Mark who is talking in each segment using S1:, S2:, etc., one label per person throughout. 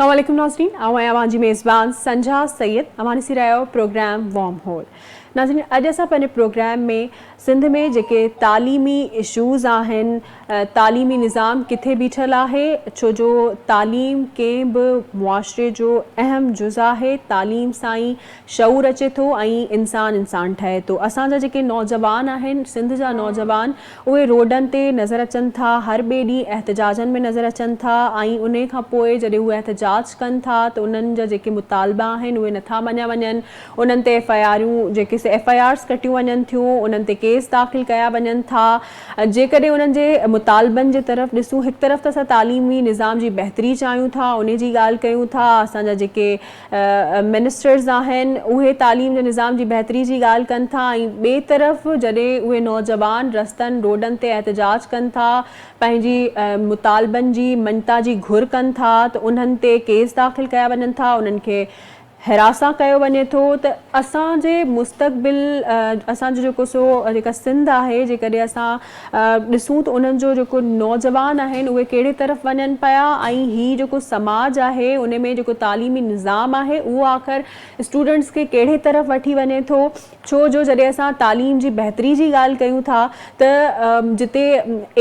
S1: السلام عليڪم ناظرين آئون آهيان اوهان جي ميزبان سنجها سيد اوهان ڏسي رهيا آهيو پروگرام وارم هول ناظرين اڄ اسان پنهنجي پروگرام ۾ سنڌ ۾ جيڪي تعليمي اشوز آهن تعليمي نظام ڪٿي بيٺل آهي ڇو جو تعليم ڪنهن به معاشري جو اهم جز آهي تعليم سان ئي شعور اچي ٿو ۽ انسان انسان ٺهي ٿو. اسان جا جيڪي نوجوان آهن سنڌ جا نوجوان اهي روڊن تي نظر اچن ٿا هر ٻئي ڏينهن احتجاجن ۾ نظر اچن ٿا ۽ انهي کان پوء جڏهن هو احتجاج ڪن ٿا ته انهن جا جيڪي مطالبا آهن اهي نٿا مڃيا وڃن انهن تي ايف I آريون جيڪي سي ايف I آرز ڪٽيون وڃن ٿيون انهن تي ڪيس داخل ڪيا وڃن ٿا جيڪڏهن انهن جي مطالبن جي طرف ڏسون هڪ طرف ته اسان تعليمي نظام جي بهتري چاهيون ٿا انهي جي ڳالهه ڪيون ٿا اسان جا جيڪي منسٽرز آهن اهي تعليم جي نظام جي بهتري جي ڳالهه ڪن ٿا ۽ ٻئي طرف جڏهن اهي نوجوان رستن روڊن تي احتجاج ڪن ٿا پنهنجي مطالبن جي مڃتا جي گهر ڪن ٿا ته انهن تي ڪيس داخل ڪيا وڃن ٿا انهن کي هراسان ڪيو وڃي ٿو ته اسان جي مستقبل اسان جو جيڪو سو جيڪا سنڌ آهي جيڪڏهن اسان ڏسون ته انهن جو جيڪو نوجوان آهن اهي ڪهڙي طرف وڃن پيا ۽ هي جيڪو سماج آهي ان ۾ جيڪو تعليمي نظام آهي اهو آخر اسٽوڊنٽس کي ڪهڙي طرف وٺي وڃي ٿو ڇو جو جڏهن اسان تعليم جي بهتري جي ڳالهه ڪيون ٿا ته جتي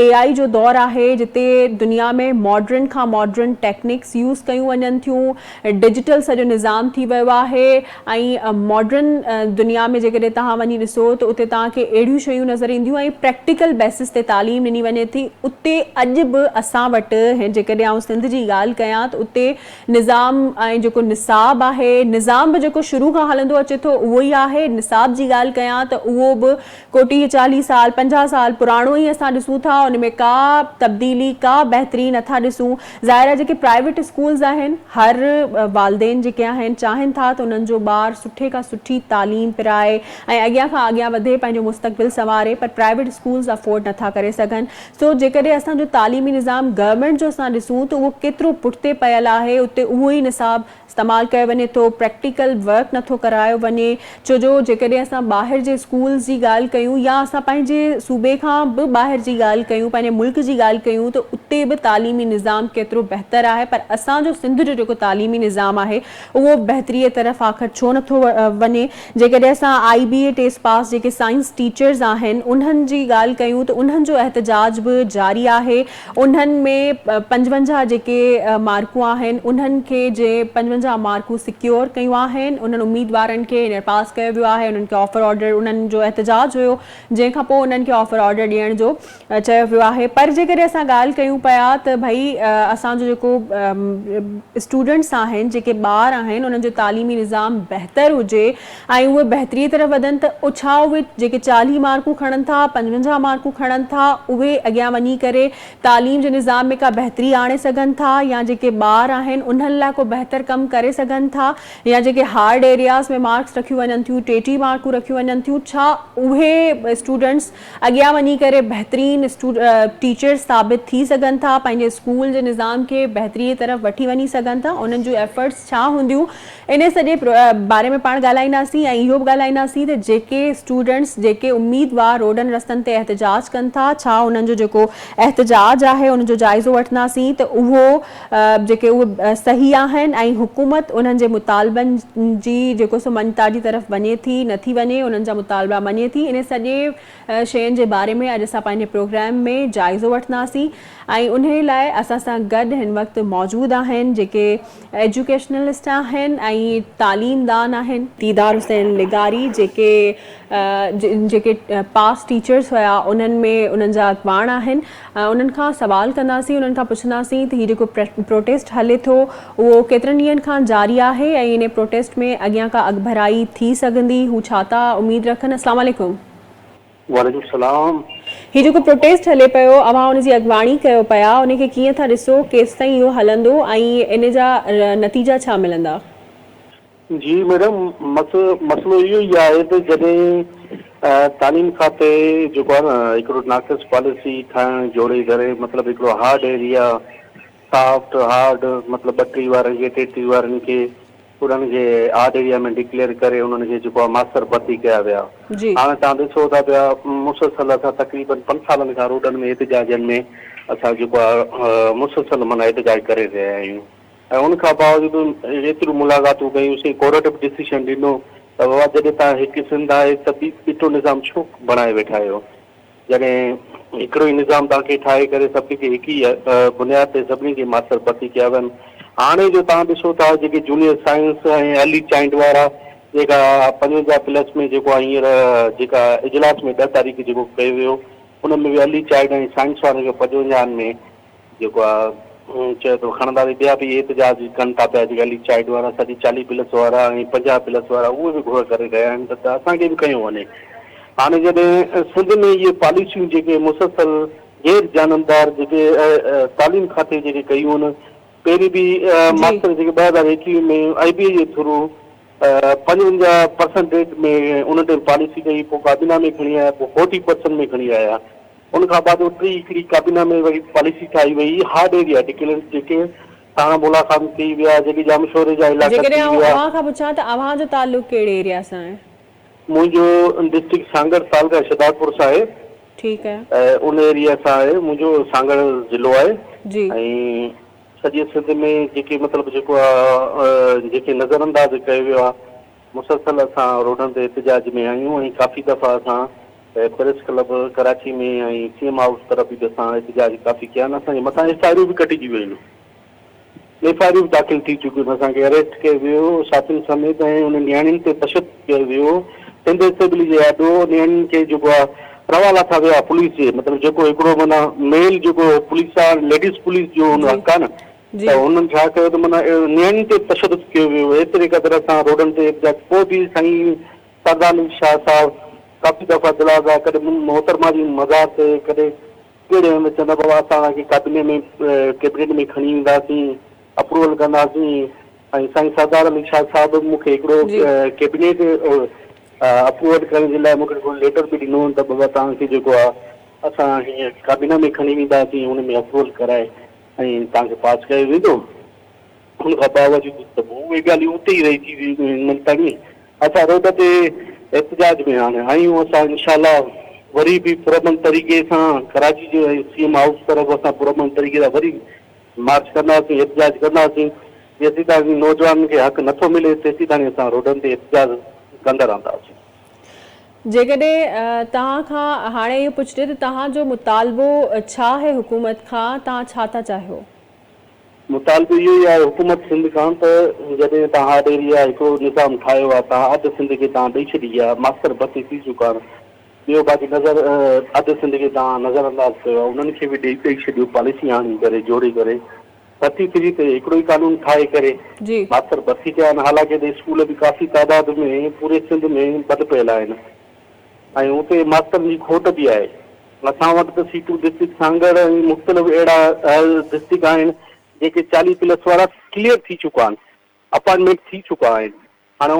S1: اي آئي جو دور آهي جتي دنيا ۾ ماڊرن کان ماڊرن ٽيڪنڪس يوز ڪيون وڃن ٿيون ڊجيٽل سڄو نظام ٿي ويو آهي ۽ ماڊرن دنيا ۾ جيڪڏهن توهان وڃي ڏسو ته اتي توهان کي اهڙيون شيون نظر اينديون ۽ پريڪٽيڪل بيسس تي تعليم ڏني وڃي ٿي اتي اڄ به اسان وٽ جيڪڏهن آئون سنڌ جي ڳالهه ڪيان ته اتي نظام ۽ جيڪو نصاب آهي نظام به جيڪو شروع کان هلندو اچي ٿو اهو ئي آهي نصاب جي ڳالهه ڪيان ته اهو به ڪو ٽيهه چاليهه سال پنجاهه سال پراڻو ئي اسان ڏسون ٿا ان ۾ ڪا تبديلي ڪا بهتري نٿا ڏسون ظاهر آهي جيڪي پرائيويٽ اسڪولز آهن هر والدين جيڪي آهن چاهين ٿا ته انهن جو ٻار سٺي کان سٺي تعليم پرائي ۽ اڳيان کان اڳيان وڌي پنهنجو مستقبل سنواري پر پرائيويٽ اسڪولز افورڊ نٿا ڪري سگهن سو جيڪڏهن اسان جو تعليمي نظام گورنمينٽ جو اسان ڏسون ته اهو ڪيترو پٺتي پيل آهي اتي اهو ئي نصاب استعمال ڪيو وڃي ٿو، پريڪٽيڪل ورڪ نٿو ڪرايو وڃي، ڇو جو جيڪڏهن اسان ٻاهر جي اسڪولز جي ڳالهه ڪيون يا اسان پنهنجي صوبي کان به ٻاهر جي ڳالهه ڪيون پنهنجي ملڪ جي ڳالهه ڪيون ته اتي به تعليمي نظام ڪيترو بهتر آهي پر اسان جو سنڌ جو جيڪو تعليمي نظام آهي اهو بهتري طرف آخر ڇو نٿو وڃي جيڪڏهن اسان آئي بي اي ٽيسٽ پاس جيڪي سائنس ٽيچرز آهن انهن جي ڳالهه ڪيون ته انهن جو احتجاج به جاري آهي انهن ۾ 55 جيڪي مارڪون آهن انهن کي جي 55 مارڪون سيڪيور ڪيون آهن انهن اميدوارن کي هينئر پاس ڪيو ويو آهي انهن کي آفر آرڊر انهن جو احتجاج هيو جنهن کان پوء انهن کي آفر آرڊر ڏيڻ جو چيو ويو آهي پر جيڪڏهن اسان ڳالهه ڪيون پيا ته ڀئي اسان جو جيڪو اسٽوڊنٽس آهن جيڪي ٻار آهن انهن جو تعليمي نظام بهتر هجي ۽ اهي بهتري طرف وڌن ته ڇا اهي جيڪي 40 مارڪون کڻن ٿا، 55 مارڪون کڻن ٿا، اهي اڳيان وڃي ڪري تعليم جي نظام ۾ ڪا بهتري آڻي سگهن ٿا يا جيڪي ٻار آهن انهن لاء ڪو بهتر ڪم ڪري سگهن ٿا يا جيڪي هارڊ ايرياز ۾ مارڪس رکيون وڃن ٿيون، 33 مارڪون رکيون وڃن ٿيون، ڇا اهي اسٽوڊنٽس اڳيان وڃي ڪري بهترين ٽيچرز ثابت ٿي سگهن ٿا، پنهنجي اسڪول جي نظام کي بهتري طرف وٺي وڃي سگهن ٿا، انهن جون ايفرٽس ڇا هونديون، انهي سڄي باري ۾ پاڻ ڳالهائينداسين ۽ اهو به ڳالهائينداسين ته جيڪي اسٽوڊنٽس جيڪي اميدوار روڊن رستن تي احتجاج ڪن ٿا ڇا انهن جو جيڪو احتجاج آهي ان جو جائزو وٺنداسين ته اهو جيڪي اهي صحيح آهن ۽ حڪومت انهن جي مطالبن جي جيڪو سو مڃتا جي طرف وڃي ٿي نٿي وڃي انهن جا مطالبا مڃي ٿي انهي سڄي شين جي باري ۾ اڄ اسان پنهنجي پروگرام ۾ جائزو وٺنداسين ۽ انهي لاء اسان سان گڏ هن وقت موجود آهن جيڪي ايجوڪيشنلسٽ آهن ۽ تعليم دان آهن. ديدار حسين لغاري جيڪي جيڪي پاس ٽيچرس هيا انهن ۾ انهن جا اڳواڻ آهن انهن کان سوال ڪنداسين انهن کان پڇنداسين ته هي جيڪو پروٽيسٽ هلي ٿو اهو ڪيترن ڏينهن کان جاري آهي ۽ انهي پروٽيسٽ ۾ اڳيان ڪا اڳڀرائي ٿي سگهندي هو ڇا ٿا اميد رکن اسلام عليڪم.
S2: وعليڪم السلام.
S1: هي جيڪو پروٽيسٽ هلي پيو اوهان ان جي اڳواڻي ڪيو پيا ان کي ڪيئن ٿا ڏسو ڪيستائين اهو هلندو ۽ ان جا نتيجا ڇا ملندا؟
S2: جي ميڊم مسئلو اهو ئي آهي ته جڏهن تعليم کاتي جيڪو آهي نه هڪڙو ناقص پاليسي ٺاهڻ جوڙي ڪري مطلب هڪڙو هارڊ ايريا سافٽ هارڊ مطلب 32 وارن کي 33 وارن کي انهن کي هارڊ ايريا ۾ ڊڪليئر ڪري انهن کي جيڪو آهي ماستر ڀرتي ڪيا ويا. هاڻي توهان ڏسو ٿا پيا مسلسل اسان تقريبن 5 سالن کان روڊن ۾ احتجاجن ۾ اسان جيڪو آهي مسلسل معنيٰ احتجاج ڪري رهيا آهيون. ۽ ان کان باوجود ايتريون ملاقاتون ڪيون سين، ڪورٽ به ڊسيشن ڏنو ته بابا جڏهن توهان هڪ سنڌ آهي ته ٻي ٻٽو نظام ڇو بڻائي ويٺا آهيو؟ جڏهن هڪڙو ئي نظام توهان کي ٺاهي ڪري سڀني کي هڪ ئي بنياد تي سڀني کي ماستر ڀرتي ڪيا ويا آهن. هاڻي جو توهان ڏسو ٿا جيڪي جونيئر سائنس ۽ ارلي چائنڊ وارا جيڪا 55 پلس ۾ جيڪو آهي هينئر جيڪا اجلاس ۾ 10 تاريخ جيڪو ڪيو ويو ان ۾ به ارلي چائنڊ ۽ سائنس وارن کي 55 ۾ جيڪو آ چيو ته کڻنداسين ٻيا به احتجاج ڪن ٿا پيا جيڪا علي چائيڊ وارا سڄي 40 پلس وارا ۽ 50 پلس وارا اهي به گهر ڪري رهيا آهن ته اسان کي به کنيو وڃي هاڻي جڏهن سنڌ ۾ اهي پاليسيون جيڪي مسلسل غير جانبدار جيڪي تعليم کاتي جيڪي ڪيون آهن پهرين به ماستر جيڪي 2021 ۾ آئي بي اي جي ٿرو 55 پرسنٽيج ۾ ان ٽائيم پاليسي ڪئي پوء ڪابينا ۾ کڻي آيا پوء 40 پرسنٽ ۾ کڻي آيا ان کان بعد ٽي هڪڙي ڪابينا ۾ وري پاليسي ٺاهي وئي هارڊ ايريا ڊڪلينس جيڪي ٿاڻا بولا خان ٿي ويا جيڪي ڄامشوري جا علائقا ٿي
S1: جيڪڏهن آئون
S2: ويا.
S1: اوهان کان پڇان ته اوهان جو تعلق ڪهڙي ايريا سان آهي؟
S2: منهنجو ڊسٽرڪٽ سانگهڙ تعلقه شهدادپور سان آهي.
S1: ٺيڪ آهي.
S2: ان ايريا سان آهي منهنجو سانگهڙ ضلعو آهي
S1: جي.
S2: ۽ سڄي سنڌ ۾ جيڪي مطلب جيڪو آهي جيڪي نظر انداز ڪيو ويو آهي مسلسل اسان روڊن تي احتجاج ۾ آهيون ۽ ڪافي دفعا اسان press club Karachi ۾ ۽ C M house طرف به اسان احتجاج ڪافي ڪيا آهن اسان جي مٿان ايف I آرون به ڪٽجي ويون آهن ايف I آرون به داخل ٿي چڪيون آهن اسان کي اريسٽ ڪيو ويو ساٿين سميت ۽ انهن نياڻين تي تشدد ڪيو ويو سنڌ اسيمبلي جي آڏو نياڻين کي جيڪو آهي روا لاٿا ويا پوليس جي مطلب جيڪو هڪڙو معنيٰ ميل جيڪو پوليس آهي ليڊيز پوليس جو حق آهي نه
S1: جي.
S2: ته هنن ڇا ڪيو ته معنيٰ نياڻين تي تشدد ڪيو ويو ايتري قدر اسان روڊن تي احتجاج پوء به سائين سردار علي شاهه صاحب ڪافي دفعا دلاسا ڪڏهن محترمه جي مزار تي ڪڏهن ڪهڙي هنڌ چوندا بابا اسان اوهان کي ڪابيني ۾ ڪيبنيٽ ۾ کڻي اينداسين اپروول ڪنداسين ۽ سائين سردار علي شاهه صاحب به مون کي هڪڙو ڪيبنيٽ اپروول ڪرڻ جي لاء مون کي هڪڙو ليٽر به ڏنو ته بابا توهان کي جيڪو آهي اسان هيئن ڪابينا ۾ کڻي وينداسين ان ۾ اپروول ڪرائي ۽ توهان کي پاس ڪيو ويندو. ان کان باوجود ته به اهي ڳالهيون اتي ئي رهجي ويون هن مهل تائين. اسان روڊ تي احتجاج ۾ هاڻي آهيون. اسان انشاء الله وري به پرامن طريقي سان ڪراچي جي ۽ سي ايم هائوس طرف اسان پرامن طريقي سان وري مارچ ڪنداسين، احتجاج ڪنداسين. جيسيتائين نوجوانن کي حق نٿو ملي تيسيتائين اسان روڊن تي احتجاج ڪندا رهنداسين.
S1: جيڪڏهن توهان کان هاڻي اهو پڇجي ته توهان جو مطالبو ڇا آهي حڪومت کان، توهان ڇا ٿا چاهيو؟
S2: مطالبو اهو ئي آهي حڪومت سنڌ کان ته جڏهن توهان هارڊ ايريا هڪڙو نظام ٺاهيو آهي توهان اڌ سنڌ کي توهان ڏئي ڇڏي آهي ماستر ڀرتي ٿي چڪا آهن ٻيو باقي نظر اڌ سنڌ کي توهان نظر انداز ڪيو آهي انهن کي به ڏئي ڇڏيو پاليسي آڻي ڪري جوڙي ڪري ڀرتي ٿي ته هڪڙو ئي قانون ٺاهي ڪري ماستر ڀرتي ڪيا آهن حالانڪه ته اسڪول به ڪافي تعداد ۾ پوري سنڌ ۾ بند پيل آهن ۽ اتي ماسترن جي کوٽ به آهي اسان وٽ ته سيٽون ڊسٽرڪٽ سانگهڙ ۽ مختلف اهڙا ڊسٽرڪٽ آهن جيڪي 40 پلس وارا ڪليئر ٿي چڪا آهن اپائنٽمينٽ ٿي چڪا آهن هاڻي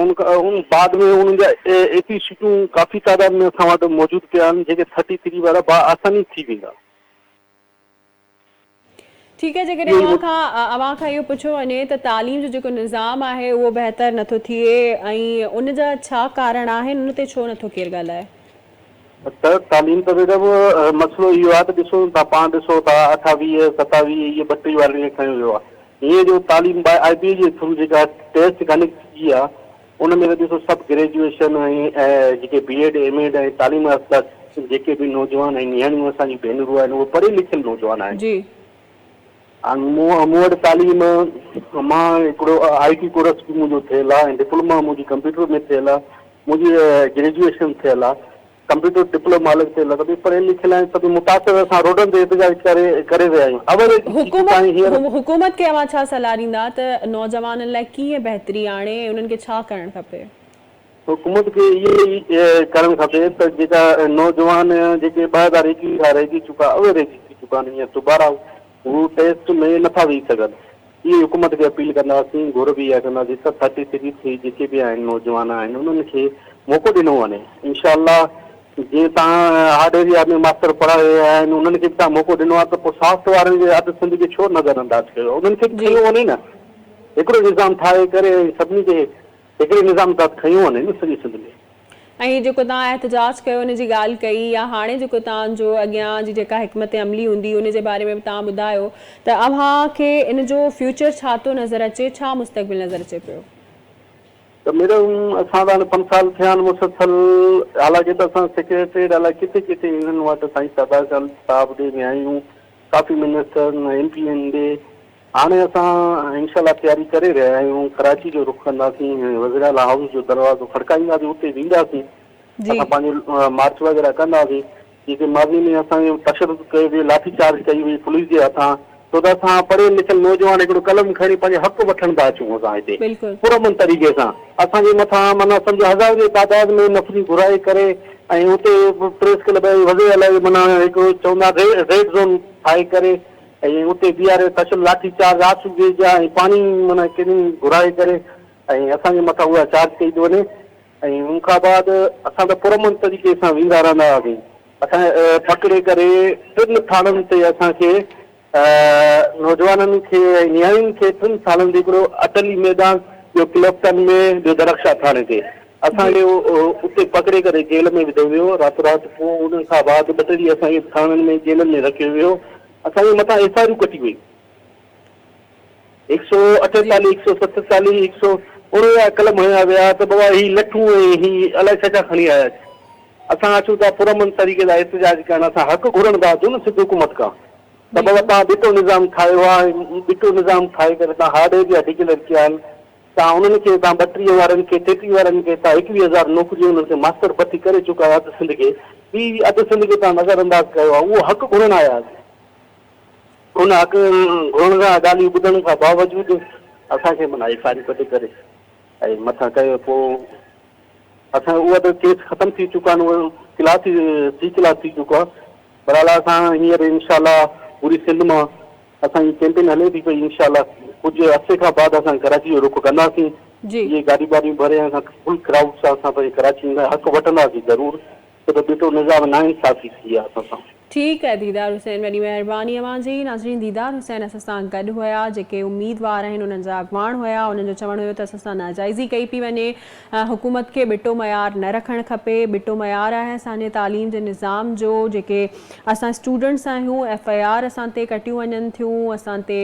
S2: ان بعد ۾ انهن جا ايتريون سيٽون ڪافي تعداد ۾ اسان وٽ موجود پيا آهن جيڪي 33 وارا با آساني ٿي ويندا.
S1: ٺيڪ آهي جيڪڏهن اوهان کان اوهان کان اهو پڇيو وڃي ته تعليم جو جيڪو نظام آهي اهو بهتر نٿو ٿئي ۽ ان جا ڇا ڪارڻ آهن ان تي ڇو نٿو ڪير ڳالهائي؟
S2: ته تعليم ته ميڊم مسئلو اهو آهي ته ڏسو تان پاڻ ڏسو ٿا 28 27 اهي 32 وارن کي کنيو ويو آهي هيئن جو تعليم باء آء بي جي ٿرو جيڪا ٽيسٽ ڪنيڪٽ ٿي آهي ان ۾ ته ڏسو سڀ گريجوئيشن ۽ جيڪي بي ايڊ ايم ايڊ ۽ تعليم يافته جيڪي به نوجوان ۽ نياڻيون اسان جون ڀينرون آهن اهي پڙهيل لکيل نوجوان آهن.
S1: جي.
S2: ۽ مون وٽ تعليم مان هڪڙو آء ٽي ڪورس به منهنجو ٿيل آهي ۽ ڊپلوما منهنجي ڪمپيوٽر ۾ ٿيل آهي منهنجي گريجوئيشن ٿيل آهي ڪمپيوٽر ڊپلوما الڳ ٿيل آهي ته پڙهيل لکيل آهيون سڀ متاثر اسان روڊن تي احتجاج ڪري ڪري رهيا آهيون اول
S1: حڪومت حڪومت کي اوهان ڇا صلاح ڏيندا ته نوجوانن لاء ڪيئن بهتري آڻي ۽ انهن کي ڇا ڪرڻ کپي؟
S2: حڪومت کي اهو ئي ڪرڻ کپي ته جيڪا نوجوان جيڪي 2021 کان رهجي چڪا اهي رهجي چڪا آهن هينئر دوباره هو ٽيسٽ ۾ نٿا ويهي سگهن. اهي حڪومت کي اپيل ڪنداسين، گهر به اها ڪنداسين ته ٿرٽي ٿري ٿري جيڪي به آهن نوجوان آهن انهن کي موقعو ڏنو وڃي. انشاء الله جيئن توهان هارڊ ايريا ۾ ماستر پڙهائي رهيا آهن انهن کي به توهان موقعو ڏنو آهي ته پوء سافٽ وارن جي اڌ سنڌ کي ڇو نظر انداز ڪيو انهن کي به کنيو وڃي نه هڪڙو نظام ٺاهي ڪري ۽ سڀني کي هڪڙي نظام تحت کنيو وڃي نه سڄي سنڌ ۾.
S1: ۽ هي جيڪو توهان احتجاج ڪيو ان جي ڳالهه ڪئي يا هاڻي جيڪو توهان جو اڳيان جي جيڪا حڪمت عملي هوندي ان جي باري ۾ به توهان ٻڌايو ته اوهان کي ان جو فيوچر ڇا ٿو نظر اچي ڇا مستقبل نظر اچي پيو؟
S2: ته ميڊم اسان ته هاڻي پنج سال ٿيا آهن مسلسل حالانڪه ته اسان سيڪريٽريٽ الائي ڪٿي ڪٿي انهن وٽ سائين سردار خان صاحب ڏي ويا آهيون ڪافي منسٽرن ايم پي اين ڏي هاڻي اسان انشاء الله تياري ڪري رهيا آهيون ڪراچي جو رخ ڪنداسين ۽ وزيراعليٰ هائوس جو دروازو کڙڪائينداسين اتي وينداسين اسان پنهنجو مارچ وغيره ڪنداسين جيڪي ماضي ۾ اسان کي تشدد ڪيو ويو لاٺي چارج ڪئي وئي پوليس جي هٿان ڇو ته اسان پڙهيل لکيل نوجوان هڪڙو قلم کڻي پنهنجو حق وٺڻ ٿا اچون اسان هتي پرامن طريقي سان اسان جي مٿان معنيٰ سمجهو هزارن جي تعداد ۾ نفري گهرائي ڪري ۽ اتي پريس ڪلب ۽ وزير اعليٰ جي معنيٰ هڪڙو چوندا ريڊ زون ٺاهي ڪري ۽ اتي بيهاري تشدد لاٺي چارج آنسو گيس جا ۽ پاڻي معنيٰ ڪنهن گهرائي ڪري ۽ اسان جي مٿان اها چارج ڪئي ٿي وڃي ۽ ان کان بعد اسان ته پرامن طريقي سان ويندا رهندا هئاسين اسان پڪڙي ڪري ٽن ٿاڻن تي اسان کي نوجوانن کي ۽ نياڻين کي ٽن ٿاڻن تي هڪڙو اٽلي ميدان ٻيو ڪلفٽن ۾ ٻيو درخشا ٿاڻي تي اسان کي اتي پڪڙي ڪري جيل ۾ وڌو ويو رات رات پوء ان کان بعد ٻه ٽي ڏينهن اسان کي ٿاڻن ۾ جيلن ۾ رکيو ويو اسان جي مٿان ايف I آرون ڪٽي وئي هڪ سو اٺيتاليهه هڪ سو ستيتاليهه هڪ سو اڻويهه قلم هنيا ويا ته بابا هي لٺون ۽ هي الائي ڇا ڇا کڻي آيا اسان اچون ٿا پرامن طريقي سان احتجاج ڪرڻ اسان حق گهرڻ ٿا اچون نه سنڌ حڪومت کان ته بابا توهان ٻٽو نظام ٺاهيو آهي ۽ ٻٽو نظام ٺاهي ڪري توهان هارڊ ايريا ڊڪليئر ڪيا آهن توهان انهن کي توهان 32 وارن کي 33 وارن کي توهان 21 هزار نوڪريون انهن کي ماستر ڀرتي ڪري چڪا آهيو اڌ سنڌ کي ٻي اڌ سنڌ کي توهان نظر انداز ڪيو آهي اهو حق گهرڻ آيا آهيون ان حق گهرڻ کان ڳالهيون ٻڌڻ کان باوجود اسان کي معنيٰ ايف I آريون ڪڍي ڪري ۽ مٿان ڪيو پوء اسان اها ته ڪيس ختم ٿي چڪا آهن اهي ڪلاس سي ڪلاس ٿي چڪو آهي بهرحال اسان هينئر انشاء الله پوري سنڌ مان اسان جي ڪيمپين هلي ٿي پئي انشاء الله ڪجهه عرصي کان بعد اسان ڪراچي جو رخ ڪنداسين اهي گاڏيون ٻاڏيون ڀري اسان فل ڪرائوڊ سان اسان پنهنجي ڪراچي ايندا حق وٺنداسين ضرور ڇو ته ٻٽو نظام ناانصافي ٿي آهي اسان سان.
S1: ٺيڪ آهي ديدار حسين وڏي مهرباني اوهان جي. ناظرين ديدار حسين اسان سان گڏ هيا جيڪي اميدوار آهن انهن جا اڳواڻ هيا انهن جو چوڻ هيو ته اسان سان ناجائزي ڪئي پئي وڃي حڪومت کي ٻٽو معيار نه رکڻ کپي ٻٽو معيار آهي اسان جي تعليم جي نظام جو جيڪي اسان اسٽوڊنٽس آهيون ايف I R اسان تي ڪٽيون وڃن ٿيون اسان تي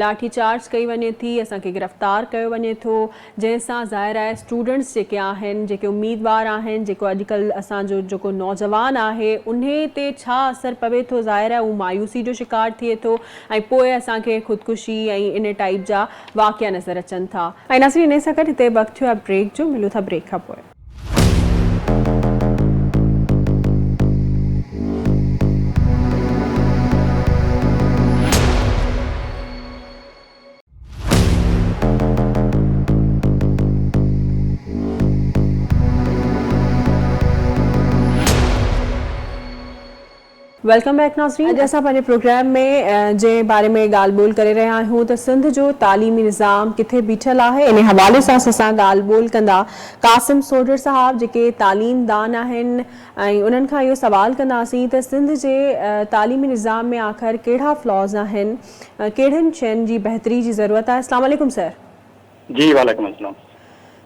S1: لاٺي چارج ڪئي وڃي ٿي اسان کي گرفتار ڪيو وڃي ٿو جنهن سان ظاهر آهي اسٽوڊنٽس جيڪي آهن جيڪي اميدوار آهن جيڪو اڄڪلهه اسان جو جيڪو نوجوان آهي انهي تي ڇا اثر پوي ٿو ظاهر آهي هو مايوسي جو شڪار ٿئي ٿو ۽ پوء اسان کي خودڪشي ۽ انهي ٽائيپ جا واقعا نظر اچن ٿا. ۽ ناظرين انهي سان گڏ هتي وقت ٿيو آهي بريڪ جو ملون ٿا بريڪ کان پوء. Welcome back ناظرين اڄ اسان پنهنجي پروگرام ۾ جنهن باري ۾ ڳالهه ٻولهه ڪري رهيا آهيون ته سنڌ جو تعليمي نظام ڪٿي بيٺل آهي انهي حوالي سان اسان سان ڳالهه ٻولهه ڪندا قاسم سوڍر صاحب جيڪي تعليم دان آهن ۽ انهن کان اهو سوال ڪنداسين ته سنڌ جي تعليمي نظام ۾ آخر ڪهڙا فلاز آهن ڪهڙين شين جي بهتري جي ضرورت آهي اسلام عليڪم سر.
S3: جي وعليڪم السلام.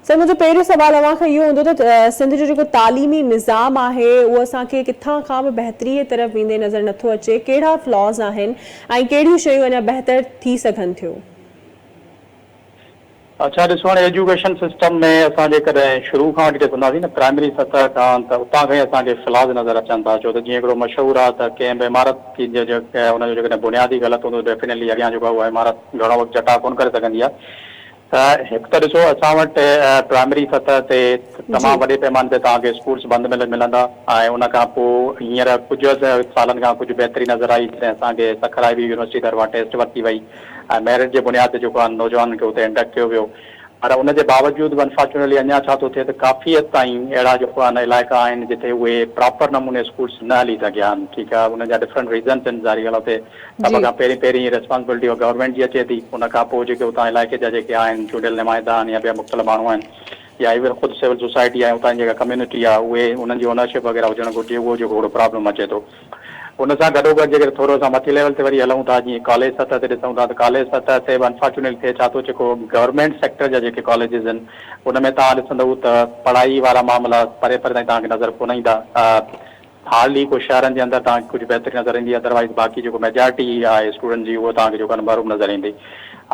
S1: سر منهنجو پهريون سوال اوهان کان اهو هوندو ته سنڌ جو جيڪو تعليمي نظام آهي اهو اسان کي ڪٿان کان به بهتري طرف ويندي نظر نٿو اچي ڪهڙا فلاز آهن ۽ ڪهڙيون شيون اڃا بهتر ٿي سگهن ٿيون.
S3: اڇا ڏسو هاڻي ايجوڪيشن سسٽم ۾ اسان جيڪڏهن شروع کان وٺي ڏسنداسين نه پرائمري سطح کان ته اتان کان ئي اسان کي فلاز نظر اچن ٿا ڇو ته جيئن هڪڙو مشهور آهي ته ڪنهن به عمارت جي ان جو جيڪڏهن بنياد ئي غلط هوندو ته ڊيفينيٽلي اڳيان جيڪو آهي اها عمارت گهڻو وقت جٽاء ڪونه ڪري سگهندي آهي ته هڪ ته ڏسو اسان وٽ پرائمري سطح تي تمام وڏي پيماني تي توهان کي اسڪولس بند ملندا ۽ ان کان پوء هينئر ڪجهه سالن کان ڪجهه بهتري نظر آئي جڏهن اسان کي سکر آء بي يونيورسٽي طرفان ٽيسٽ ورتي وئي ۽ ميرٽ جي بنياد تي جيڪو آهي نوجوانن کي اتي انڊڪٽ ڪيو ويو پر ان جي باوجود به انفارچونيٽلي اڃا ڇا ٿو ٿئي ته ڪافي حد تائين اهڙا جيڪو آهن علائقا آهن جتي اهي پراپر نموني اسڪولس نه هلي سگهيا آهن ٺيڪ آهي انهن جا ڊفرنٽ ريزنس آهن ظاهري ڳالهه اتي سڀ کان پهرين پهرين ريسپانسبلٽي اها گورنمينٽ جي اچي ٿي ان کان پوء جيڪي اتان علائقي جا جيڪي آهن چونڊيل نمائندا آهن يا ٻيا مختلف ماڻهو آهن يا ايون خود سول سوسائٽي آهي اتان جي جيڪا ڪميونٽي آهي اهي انهن جي اونرشپ وغيره هجڻ گهرجي اهو جيڪو هڪڙو پرابلم اچي ٿو. ان سان گڏوگڏ جيڪڏهن ٿورو اسان مٿي ليول تي وري هلون ٿا جيئن ڪاليج سطح تي ڏسون ٿا ته ڪاليج سطح تي به انفارچونيٽلي ٿئي ڇا ٿو جيڪو گورنمينٽ سيڪٽر جا جيڪي ڪاليجز آهن ان ۾ توهان ڏسندؤ ته پڙهائي وارا معاملا پري پري تائين توهان کي نظر ڪونه ايندا. هارڊلي ڪو شهرن جي اندر توهان کي ڪجهه بهتري نظر ايندي ادروائيز باقي جيڪو ميجارٽي آهي اسٽوڊنٽ جي اهو توهان کي جيڪو آهي نه محروم نظر ايندي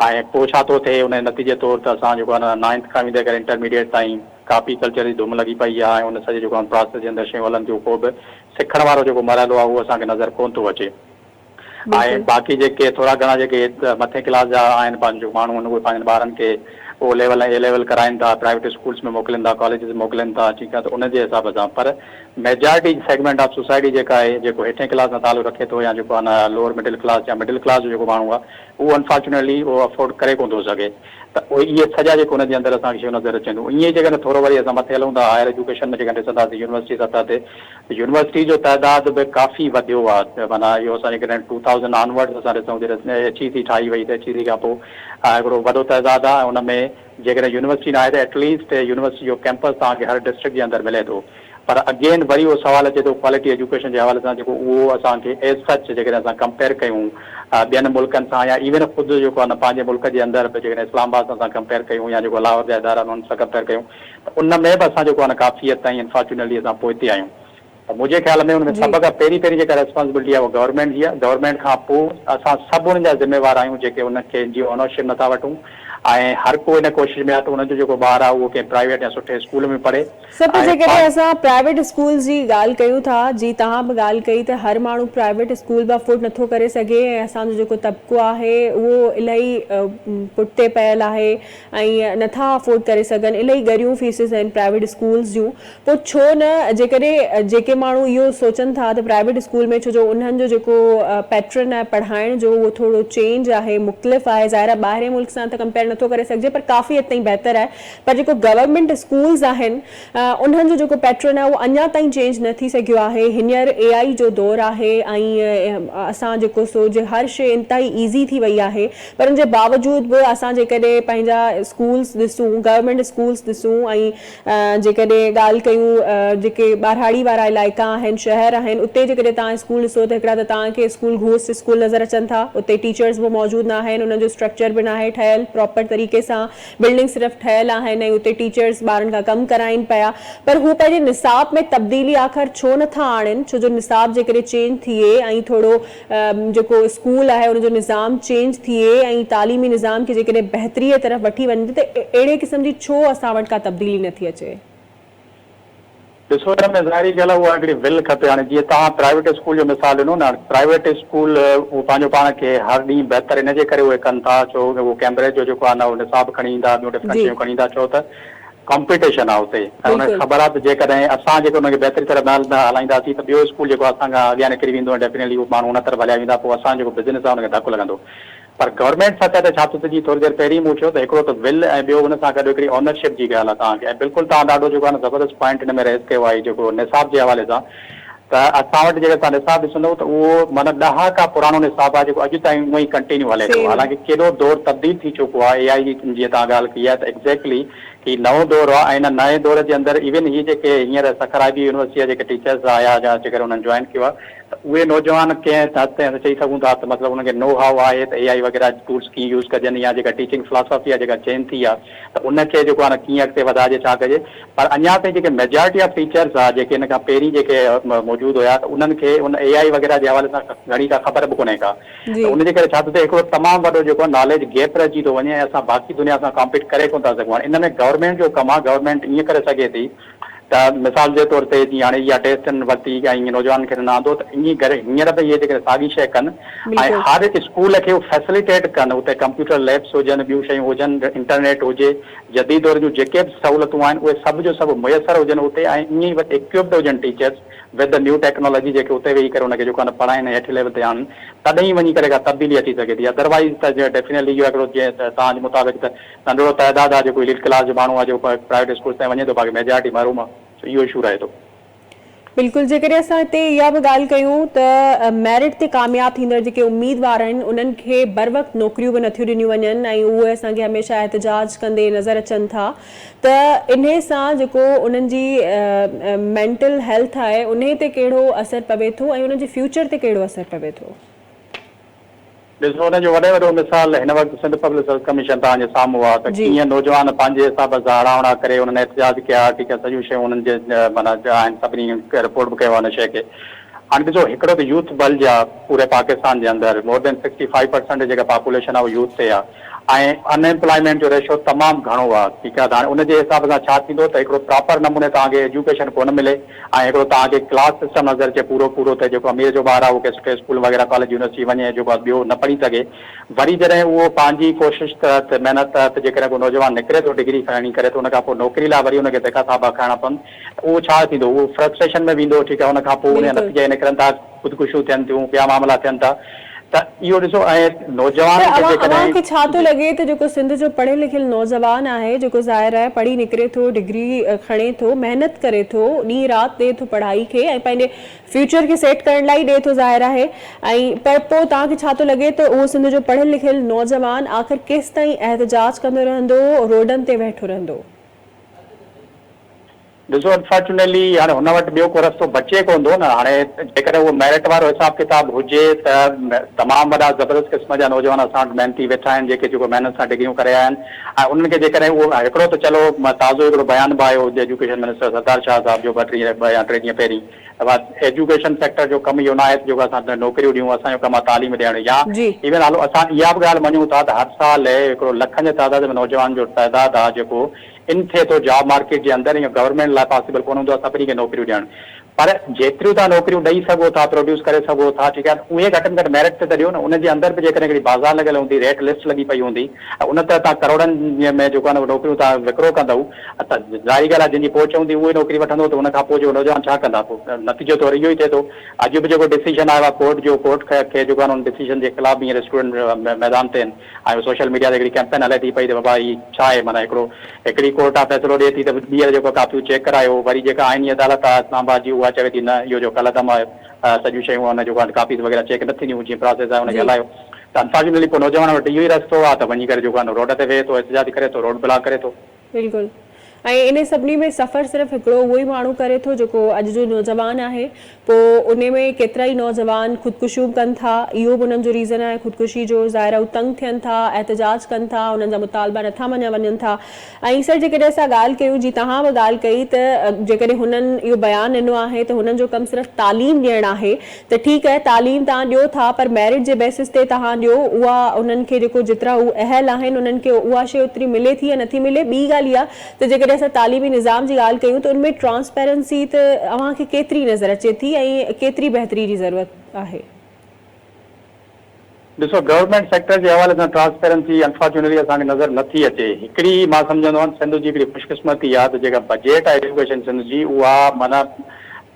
S3: ۽ پوء ڇا ٿو ٿئي ان جي نتيجي طور ته اسان جيڪو آهي نه نائنٿ کان ويندي ڪري انٽرميڊيٽ تائين ڪاپي ڪلچر جي ڌم لڳي پئي آهي ۽ ان سڄي جيڪو آهي پراسيس جي اندر شيون هلن ٿيون ڪو به سکڻ وارو جيڪو مرحلو آهي اهو اسان کي نظر ڪونه ٿو اچي ۽ باقي جيڪي ٿورا گهڻا جيڪي مٿين ڪلاس جا آهن پنهنجو ماڻهو آهن اهي پنهنجن ٻارن کي او ليول ۽ اي ليول ڪرائين ٿا پرائيويٽ اسڪولس ۾ موڪلين ٿا ڪاليجز ۾ موڪلين ٿا ٺيڪ آهي ته ان جي حساب سان پر ميجارٽي سيگمينٽ آف سوسائٽي جيڪا آهي جيڪو هيٺين ڪلاس سان تعلق رکي ٿو يا جيڪو آهي نه لوئر مڊل ڪلاس يا مڊل ڪلاس جو جيڪو ماڻهو آهي اهو انفارچونيٽلي اهو افورڊ ڪري ڪونه ٿو سگهي ته اهي سڄا جيڪي ان جي اندر اسان کي شيون نظر اچن ٿيون ائين ئي جيڪڏهن ٿورو وري اسان مٿي هلون ٿا هائر ايجوڪيشن ۾ جيڪڏهن ڏسنداسين يونيورسٽي سطح تي ته يونيورسٽي جو تعداد به ڪافي وڌيو آهي معنيٰ اهو اسان جيڪڏهن ٽو ٿائوزنڊ آنورڊس اسان ڏسون جڏهن ايڇ اي سي ٺاهي وئي ته ايڇ اي سي کان پوء هڪڙو وڏو تعداد آهي ۽ ان ۾ جيڪڏهن يونيورسٽي ناهي ته ايٽليسٽ يونيورسٽي جو ڪيمپس توهان کي هر ڊسٽرڪٽ جي اندر ملي ٿو پر اگين وري اهو سوال اچي ٿو ڪوالٽي ايجوڪيشن جي حوالي سان جيڪو اهو اسان کي ايز سچ جيڪڏهن اسان ڪمپيئر ڪيون ٻين ملڪن سان يا ايون خود جيڪو آهي نه پنهنجي ملڪ جي اندر به جيڪڏهن اسلام آباد سان اسان ڪمپيئر ڪيون يا جيڪو لاهور جا ادارا آهن انهن سان ڪمپيئر ڪيون ته ان ۾ به اسان جيڪو آهي نه ڪافي حد تائين انفارچونيٽلي اسان پوئتي آهيون ته منهنجي خيال ۾ ان ۾ سڀ کان پهرين پهرين جيڪا ريسپانسبلٽي آهي اها گورنمينٽ جي آهي گورنمينٽ کان پوء اسان سڀ انهن جا ذميوار آهيون جيڪي ان کي جي اونرشپ نٿا وٺون ۽ هر ڪو ان ڪوشش ۾ آهي ته ان جو جيڪو ٻار آهي اهو ڪنهن پرائيويٽ يا سٺي اسڪول ۾ پڙهي
S1: سر پر
S3: ۽
S1: جيڪڏهن اسان پرائيويٽ اسڪولز جي ڳالهه ڪيون ٿا جي توهان به ڳالهه ڪئي ته هر ماڻهو پرائيويٽ اسڪول به افورڊ نٿو ڪري سگهي ۽ اسان جو جيڪو طبقو آهي اهو الاهي پٺتي پيل آهي ۽ نٿا افورڊ ڪري سگهن الاهي ڳريون فيسز آهن پرائيويٽ اسڪولز جون پوء ڇو نه جيڪڏهن جيڪي ماڻهو اهو سوچن ٿا ته پرائيويٽ اسڪول ۾ ڇو جو انهن جو جيڪو پيٽرن آهي پڙهائڻ جو اهو ٿورو چينج آهي مختلف آهي ظاهر آهي ٻاهرين ملڪ سان ته ڪمپيئر نٿو ڪري سگهجي پر ڪافي حد تائين بهتر آهي پر جيڪو گورنمينٽ اسڪولز آهن انهن جو جيڪو پيٽرن آهي اهو اڃا تائين چينج نه ٿي سگهيو آهي هينئر اي آئي جو دور آهي ۽ اسان جيڪو سو جي هر شي انتهائي ايزي ٿي وئي آهي پر ان جي باوجود به اسان جيڪڏهن پنهنجا اسڪولز ڏسون گورنمينٽ اسڪولز ڏسون ۽ جيڪڏهن ڳالهه ڪيون جيڪي ٻهراڙي وارا علائقا آهن شهر آهن اتي جيڪڏهن توهان اسڪول ڏسو ته هڪڙا ته توهان کي اسڪول گهوسٽ اسڪول نظر اچن ٿا اتي ٽيچرز به موجود نه آهن انهن جو اسٽرڪچر به ناهي ٺهيل پراپر طريقي سان بلڊنگ صرف ٺهيل آهن ۽ اتي ٽيچرز ٻارن کان ڪم ڪرائين پيا پر هو پنهنجي نصاب ۾ تبديلي آخر ڇو نه ٿا آڻين ڇو جو نصاب جيڪڏهن چينج ٿئي ۽ ٿورو جيڪو اسڪول آهي ان جو نظام چينج ٿئي ۽ تعليمي نظام کي جيڪڏهن بهتري طرف وٺي وڃجي ته اهڙي قسم جي ڇو اسان وٽ ڪا تبديلي نه ٿي اچي.
S3: ڏسو ان ۾ ظاهري ڳالهه آهي اها هڪڙي ول کپي هاڻي جيئن توهان پرائيويٽ اسڪول جو مثال ڏنو نه هاڻي پرائيويٽ اسڪول اهو پنهنجو پاڻ کي هر ڏينهن بهتر ان جي ڪري اهي ڪن ٿا ڇو اهو ڪيمبرج جو جيڪو آهي نه اهو نصاب کڻي ايندا ٻيون ڊفرنٽ شيون کڻي ايندا ڇو ته ڪامپيٽيشن آهي اتي ۽ انهن کي خبر آهي ته جيڪڏهن اسان جيڪو انهن کي بهتري طرح نه هلائينداسين ته ٻيو اسڪول جيڪو اسان کان اڳيان نڪري ويندو ۽ ڊيفينيٽلي اهو ماڻهو ان طرف هليا ويندا پوء اسان جو جيڪو بزنس آهي ان کي ڌڪ لڳندو پر گورنمينٽ سطح تي ڇا ٿو ٿئي جيئن ٿوري دير پهرين مون چيو ته هڪڙو ته ول ۽ ٻيو ان سان گڏ هڪڙي اونرشپ جي ڳالهه آهي توهان کي ۽ بلڪل توهان ڏاڍو جيڪو آهي نه زبردست پوائنٽ هن ۾ ريز ڪيو آهي جيڪو نصاب جي حوالي سان ته اسان وٽ جيڪڏهن توهان نصاب ڏسندو ته اهو معنيٰ ڏهاڪا پراڻو نصاب آهي جيڪو اڄ تائين اونئن ئي ڪنٽينيو هلي ٿو حالانڪه ڪيڏو دور تبديل ٿي چڪو آهي اي آء جي جيئن توهان ڳالهه ڪئي آهي ته ايگزيڪٽلي هي نئون دور آهي ۽ ان نئين دور جي اندر ايون هي جيڪي هينئر سکر آء بي يونيورسٽي جا جيڪي ٽيچرز آيا يا جيڪڏهن انهن جوائن ڪيو آهي ته اهي نوجوان ڪنهن حد تائين اسان چئي سگهون ٿا ته مطلب انهن کي نو هائو آهي ته اي آء وغيره ٽولز ڪيئن يوز ڪجن يا جيڪا ٽيچنگ فلاسافي آهي جيڪا چينج ٿي آهي ته ان کي جيڪو آهي نه ڪيئن اڳتي وڌائجي ڇا ڪجي پر اڃا تائين جيڪي ميجارٽي آف ٽيچرز آهي جيڪي ان کان پهرين جيڪي موجود هيا ته انهن کي ان اي آء وغيره جي حوالي سان گهڻي ڪا خبر به ڪونهي ڪا ته ان جي ڪري ڇا ٿو ٿئي هڪڙو تمام وڏو جيڪو آهي ناليج گيپ رهجي ٿو وڃي ۽ اسان باقي دنيا سان ڪامپيٽ ڪري ڪونه ٿا سگهون هاڻي ان ۾ گورنمينٽ جو ڪم آهي گورنمينٽ ائين ڪري سگهي ٿي ته مثال جي طور تي جيئن هاڻي اها ٽيسٽ هنن ورتي ۽ ائين نوجوانن کي هنن آندو ته ائين گهر هينئر به اهي جيڪڏهن ساڳي شيء ڪن ۽ هر اسڪول کي اهو فيسليٽيٽ ڪن اتي ڪمپيوٽر ليبس هجن ٻيون شيون هجن انٽرنيٽ هجي جديد دور جون جيڪي به سهولتون آهن اهي سڀ جو سڀ ميسر هجن اتي ۽ ائين ئي ايڪوپڊ هجن teachers with the new technology جيڪي اتي ويهي ڪري ان کي جيڪو آهي نه پڙهائين ۽ هيٺين ليول تي آڻن تڏهن ئي وڃي ڪري ڪا تبديلي اچي سگهي ٿي ادروائيز ته ڊيفينيٽلي اهو هڪڙو جيئن توهان جي مطابق ته ننڍڙو تعداد آ جيڪو اليٽ ڪلاس جو ماڻهو آ جيڪو پرائيويٽ اسڪولز تائين وڃي ٿو باقي ميجارٽي محروم آ سو اهو اشو رهي ٿو.
S1: بلڪل جيڪڏهن اسان هتي اها به ڳالهه ڪيون ته ميرٽ تي ڪامياب ٿيندڙ جيڪي اميدوار آهن انهن کي بروقت نوڪريون به نٿيون ڏنيون وڃن ۽ اهي اسان کي هميشه احتجاج ڪندي نظر اچن ٿا ته انهي سان جيڪو انهن جي مينٽل هيلٿ آهي انهي تي ڪهڙو اثر پوي ٿو ۽ انهن جي فيوچر تي ڪهڙو اثر پوي ٿو.
S3: ڏسو ان جو وڏي وڏو مثال هن وقت سنڌ پبلڪ سروس ڪميشن توهان جي سامهون آ ته ڪيئن نوجوان پنهنجي حساب سان هڙان وڙان ڪري انهن احتجاج ڪيا ٺيڪ آ سڄيون شيون انهن جي معنيٰ آهن سڀني رپورٽ به ڪيو آ ان شيء کي هاڻي ڏسو هڪڙو ته يوٿ بلج آ پوري پاڪستان جي اندر مور دين 65% جيڪا پاپوليشن آ اهو يوٿ تي آ ۽ ان ايمپلائمينٽ جو ريشو تمام گهڻو آ ٺيڪ آ ته هاڻي ان جي حساب سان ڇا ٿيندو ته هڪڙو پراپر نموني توهان کي ايجوڪيشن ڪونه ملي ۽ هڪڙو توهان کي ڪلاس سسٽم نظر اچي پورو پورو ته جيڪو امير جو ٻار آهي اهو ڪنهن سٺي اسڪول وغيره ڪاليج يونيورسٽي وڃي ۽ جيڪو آهي ٻيو نه پڙهي سگهي وري جڏهن اهو پنهنجي ڪوشش تحت محنت تحت جيڪڏهن ڪو نوجوان نڪري ٿو ڊگري کڻي ڪري ته ان کان پوء نوڪري لاء وري ان کي ڌڪا ٿاٻا کائڻا پون ته اهو ڇا ٿيندو اهو فرسٽريشن ۾ ويندو ٺيڪ آهي ان کان پوء ان جا نتيجا اهي نڪرن ٿا خودڪشيون ٿين ٿيون ٻيا معاملا ٿين ٿا ته اهو ڏسو ۽ نوجوان
S1: ته کي اوهان کي ڇا ٿو لڳي ته جيڪو سنڌ جو پڙهيل لکيل نوجوان آهي جيڪو ظاهر آهي پڙهي نڪري ٿو ڊگري کڻي ٿو محنت ڪري ٿو ڏينهن رات ڏئي ٿو پڙهائي کي ۽ پنهنجي فيوچر کي سيٽ ڪرڻ لاء ئي ڏئي ٿو ظاهر آهي ۽ پر پوء توهان کي ڇا ٿو لڳي ته اهو سنڌ جو پڙهيل لکيل نوجوان آخر ڪيستائين احتجاج ڪندو رهندو روڊن تي ويٺو رهندو.
S3: ڏسو انفارچونيٽلي هاڻي هن وٽ ٻيو ڪو رستو بچي ڪونه ٿو نه هاڻي جيڪڏهن اهو ميرٽ وارو حساب ڪتاب هجي ته تمام وڏا زبردست قسم جا نوجوان اسان وٽ محنتي ويٺا آهن جيڪي جيڪو محنت سان ڊگريون ڪري آيا آهن ۽ انهن کي جيڪڏهن اهو هڪڙو ته چلو تازو هڪڙو بيان به آيو ايجوڪيشن منسٽر سردار شاهه صاحب جو ٻه ٽي ٻه يا ٽي ڏينهن پهرين ته ايجوڪيشن سيڪٽر جو ڪم اهو ناهي ته جيڪو اسان نوڪريون ڏيون اسان جو ڪم آهي تعليم ڏيڻ يا ايون هلو اسان اها به ڳالهه مڃون ٿا ته هر سال هڪڙو لکن جي تعداد ۾ نوجوان جو تعداد آهي جيڪو ان ٿئي ٿو جاب مارڪيٽ جي اندر اهو گورنمينٽ لاء پاسيبل ڪونه هوندو آهي سڀني کي نوڪريون ڏيڻ پر جيتريون توهان نوڪريون ڏئي سگهو ٿا پروڊيوس ڪري سگهو ٿا ٺيڪ آهي اهي گهٽ ۾ گهٽ ميرٽ تي ته ڏيو نه ان جي اندر به جيڪڏهن هڪڙي بازار لڳل هوندي ريٽ لسٽ لڳي پئي هوندي ۽ ان تحت توهان ڪروڙن ۾ جيڪو آهي نه نوڪريون توهان وڪرو ڪندؤ ته ظاهري ڳالهه آهي جن جي پهچ هوندي اهي نوڪري وٺندو ته ان کان پوء جيڪو نوجوان ڇا ڪندا پوء نتيجو طور اهو ئي ٿئي ٿو اڄ به جيڪو ڊسيشن آيو آهي ڪورٽ جو ڪورٽ کي جيڪو آهي نه ان ڊسيشن جي خلاف به هينئر اسٽوڊنٽ ميدان تي آهن ۽ سوشل ميڊيا تي هڪڙي ڪيمپين هلي ٿي پئي ته بابا هي ڇا آهي معنيٰ هڪڙو هڪڙي ڪورٽ آ فيصلو ڏئي ٿي ته ٻيهر جيڪو ڪاپيون چيڪ ڪرايو وري جيڪا آئيني عدالت آ اسلام آباد جي اها چوي ٿي نه اهو جو ڪالعدم آهي سڄيون شيون ان جيڪو آهي ڪاپيز وغيره چيڪ نه ٿينديون جيئن پراسيس آهي ان کي هلايو ته انفارچونيٽلي پوء نوجوان وٽ اهو ئي رستو آ ته وڃي ڪري جيڪو آهي روڊ تي ويهي ٿو احتجاج ڪري ٿو روڊ بلاڪ ڪري ٿو.
S1: بلڪل ۽ انهي سڀني ۾ سفر صرف هڪڙو اهو ئي ماڻهو ڪري ٿو جيڪو اڄ جو نوجوان آهي پوء انهي ۾ ڪيترائي نوجوان خودڪشيون به ڪن ٿا اهو به انهن جو ريزن آهي خودڪشي جو ظاهر آهي هو تنگ ٿين ٿا احتجاج ڪن ٿا انهن جا مطالبا نٿا مڃيا وڃن ٿا ۽ سر جيڪڏهن اسان ڳالهه ڪيون جي توهان به ڳالهه ڪئي ته جيڪڏهن هنن اهو بيان ڏنو آهي ته هنن جو ڪم صرف تعليم ڏيڻ آهي ته ٺيڪ آهي تعليم توهان ڏيو ٿا پر ميرٽ جي بيسس تي توهان ڏيو اها انهن کي جيڪو جيترا هو اهل آهن انهن کي اها شيء اوتري ملي ٿي يا نٿي ملي ٻي ڳالهه اها ته جيڪڏهن اسان تعليمي نظام جي ڳالهه ڪيون ته ان ۾ ٽرانسپيرنسي ته اوهان کي ڪيتري نظر اچي ٿي ۽ ڪيتري بهتري جي ضرورت آهي.
S3: ڏسو گورنمينٽ سيڪٽر جي حوالي سان ٽرانسپيرنسي انفارچونيٽلي اسان کي نظر نه ٿي اچي. هڪڙي مان سمجهندو آهيان سنڌ جي هڪڙي خوشقسمتي آهي ته جيڪا بجيٽ آهي ايجوڪيشن سنڌ جي اها معنيٰ